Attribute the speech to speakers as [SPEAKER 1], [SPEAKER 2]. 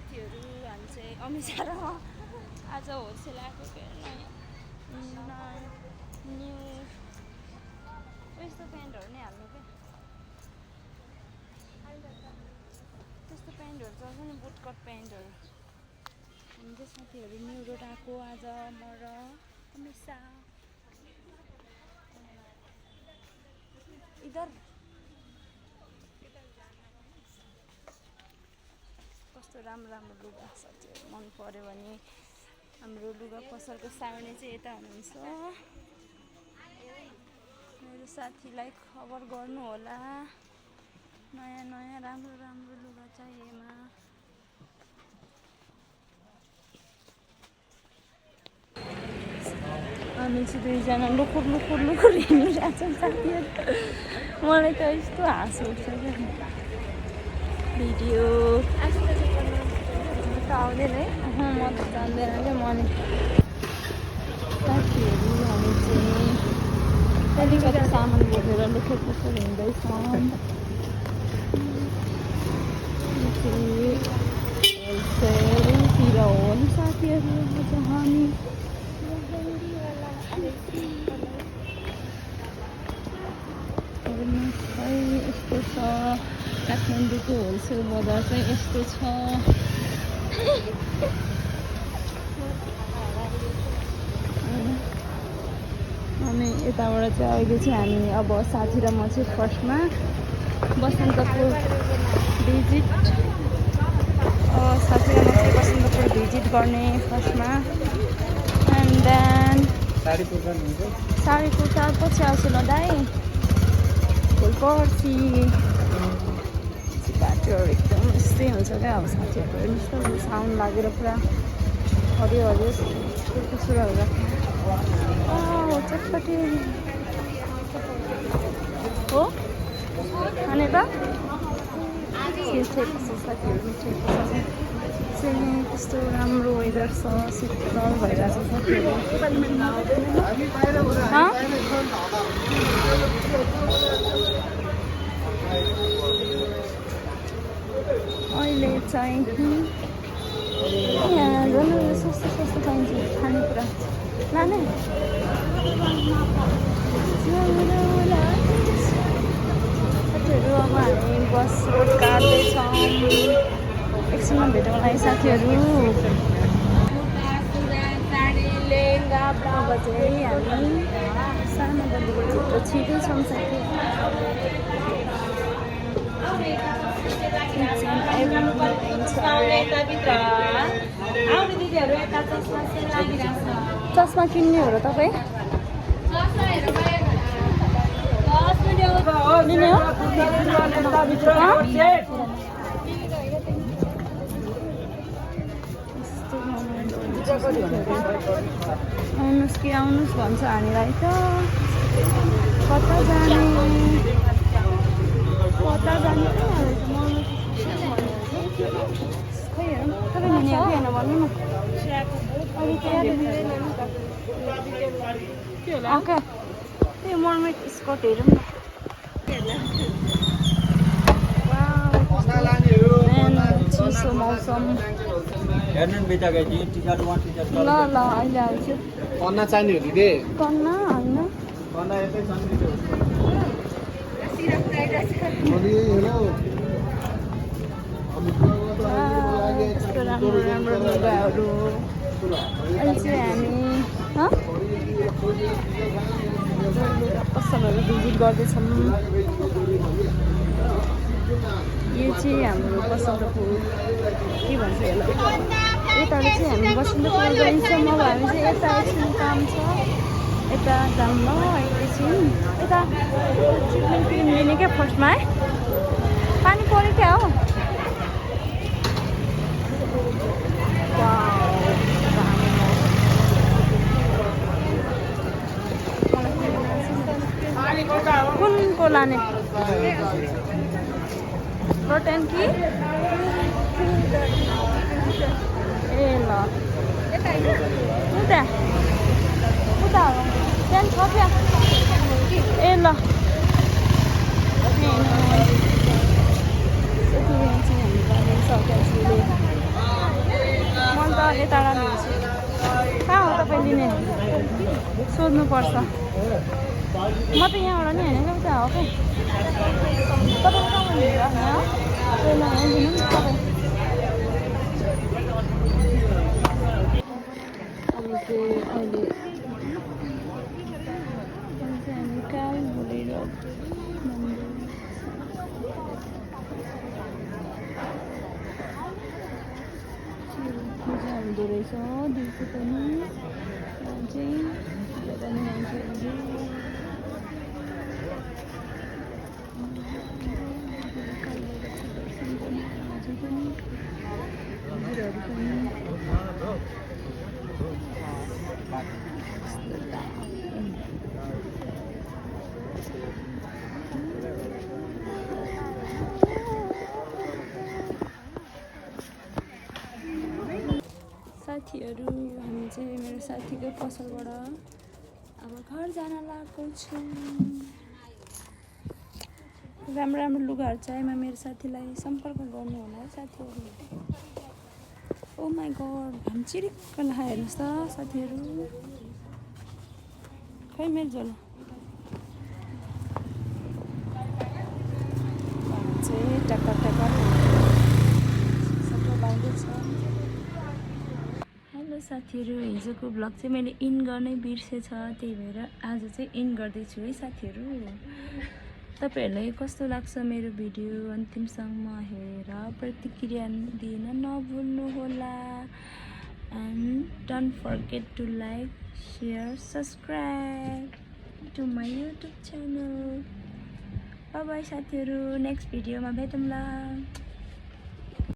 [SPEAKER 1] साथीहरू हामी चाहिँ अमिसा र आज होलसेल आएको के न्यू यस्तो प्यान्टहरू नै हाल्नु क्या त्यस्तो प्यान्टहरू चल्छ नि बुटकट प्यान्टहरू हामी चाहिँ साथीहरू न्यू रोड आएको आज म र अमिसा इधर कस्तो राम्रो राम्रो लुगा साथीहरू मन पर्यो भने हाम्रो लुगा पसलको साउने चाहिँ यता हुनुहुन्छ मेरो साथीलाई खबर गर्नु होला नयाँ नयाँ राम्रो राम्रो लुगा चाहिएमा हामी चाहिँ दुईजना लुकुर लुकुर लुकुर हिँडिरहेछौँ साथीहरू मलाई त यस्तो हाँस उठ्छ क्या भिडियो आउँदैन है म त जान्दैन क्या म नि साथीहरू हामी चाहिँ अलिकति सामान बोकेर लुकुर लुकुर हिँड्दैछौँ होलसेलतिर हो नि साथीहरू आज हामी यस्तो छ काठमाडौँको होलसेल बजार चाहिँ यस्तो छ अनि यताबाट चाहिँ अहिले चाहिँ हामी अब साथी र म चाहिँ फर्स्टमा बसन्तपुर भिजिट साथी र म चाहिँ बसन्तपुर भिजिट गर्ने फर्स्टमा एन्ड देन साडी कुर्ता पछि आउँछु ल दाइ पर्सि बाटोहरू एकदम यस्तै हुन्छ क्या अब साथीहरू हेर्नुहोस् न साउन्ड लागेर पुरा हरियो हरियो सुरहरू राख्नु चटपटी हो अनि त साथीहरू मिठै कस्तो राम्रो वेदर छ शीतल भइरहेछ साथीहरू अहिले चाहिँ यहाँ झन् सस्तो सस्तो पाइन्छ खानेकुरा लाने साथीहरू अब हामी बस रोड काट्दैछौँ एकछिनमा भेटौँला साथीहरू अब चाहिँ हामी सानो गल्लीको भित्र छिटैछौँ चस्मा किन्ने हो र तपाईँ लिने हो आउनुहोस् कि आउनुहोस् भन्छ हामीलाई त कता जाने खै तपाईँ लिने हो कि होइन भन्नु न ओके त्यही मर्मेड स्कर्ट हेरौँ न चिसो मौसम ल अहिले आउँछु
[SPEAKER 2] कन्ना चाहिने हो दिदी
[SPEAKER 1] कन्ना होइन यस्तो राम्रो राम्रो लुगाहरू अहिले चाहिँ हामी लुगा पसलहरू भिजिट गर्दैछौँ यो चाहिँ हाम्रो बसन्तपुर के भन्छ यसलाई यताबाट चाहिँ हामी बसन्तपुर गइन्छौँ अब हामी चाहिँ यता एकछिन काम छ यता जाऊँ ल एकैछिन यता ट्रिटमेन्ट क्रिम लिने क्या फर्स्टमा है पानी पऱ्यो क्या हो कुनको लाने रोटेन कि ए ल उता उता टेन छ क्या ए ल सकेर टाढा लिन्छु कहाँ हो तपाईँ लिने सोध्नुपर्छ म त यहाँबाट नि होइन उता हो क्या तपाईँ कहाँ लिनुहुन्छ यहाँ लिनु नि तपाईँ अब चाहिँ अहिले हामी कालभैरव मन्दिर पूजा हुँदो रहेछ दिउँसो पनि चाहिँ साथीहरू हामी चाहिँ मेरो साथीको पसलबाट अब घर जान लागेको छु राम्रो राम्रो लुगाहरू चाहिएमा मेरो साथीलाई सम्पर्क गर्नु होला है साथीहरू ओ माई गड घाम चिरिक्क लाग्यो हेर्नुहोस् त साथीहरू खै मेरो झोला चाहिँ टक्कर टक्कर लाउँदैछ हेलो साथीहरू हिजोको भ्लग चाहिँ मैले इन गर्नै बिर्सेछ त्यही भएर आज चाहिँ इन गर्दैछु है साथीहरू तपाईहरुलाई कस्तो लाग्छ मेरो भिडियो अन्तिमसम्म हेरेर प्रतिक्रिया दिन नभुल्नु होला and don't forget to like share subscribe to my YouTube channel bye bye साथीहरू नेक्स्ट भिडियोमा भेटौँला